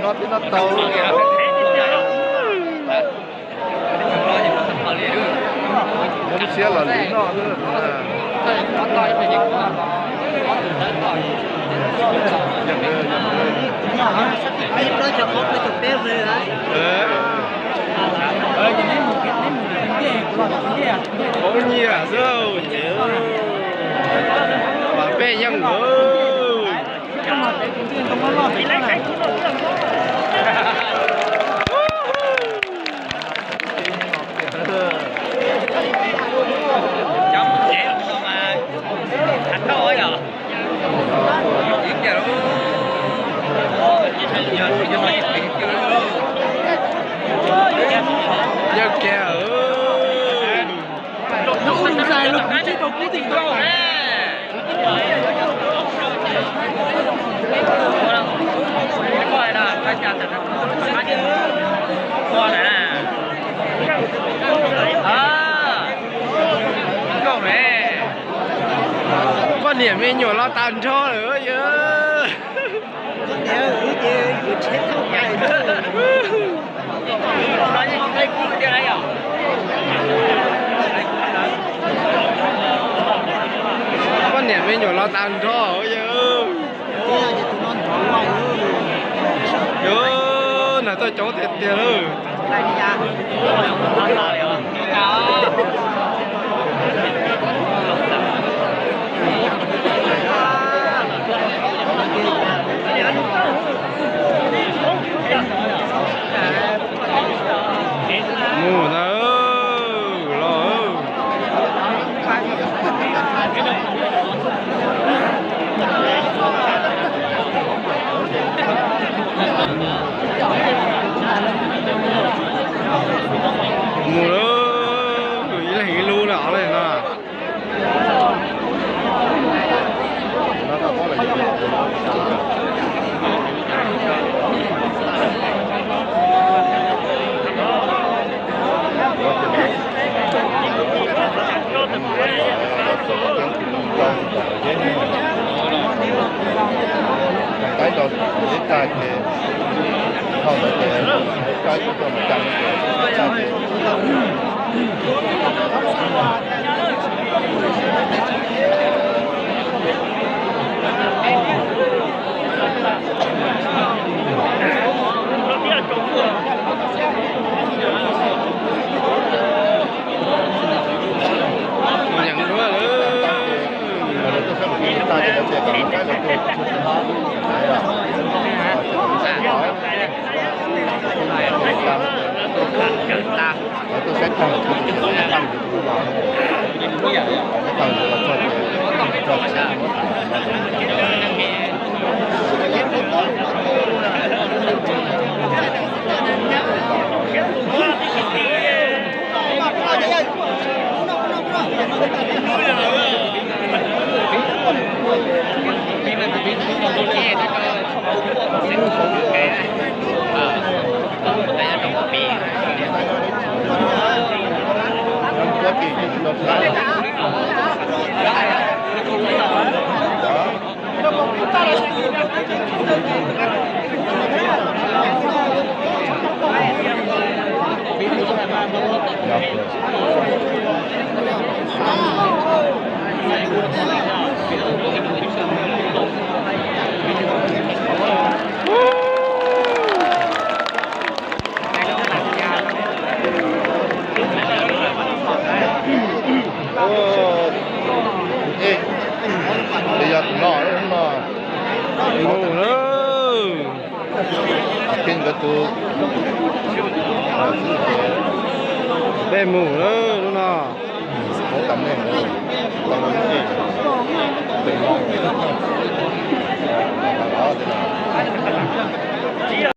Peb noj tau. Muab lub siab los lwm noj. Nyiam xwb, nyiam. Peb yeej. Yog kiag. Poj niam me nyuam los tag nrho lawm yog. Poj niam me nyuam los tag nrho yog. Yog, nag toj coob tiag tiag lawm. Mus ntag los. Mus lawm, ib leeg ib lub na, ob leeg na. Qaib rau ib tag ces dhau ntawd ces qaib tuaj rau mus cas ces Mus nyeem duab lawm. Mus lawm. Peb mus lawm lub no.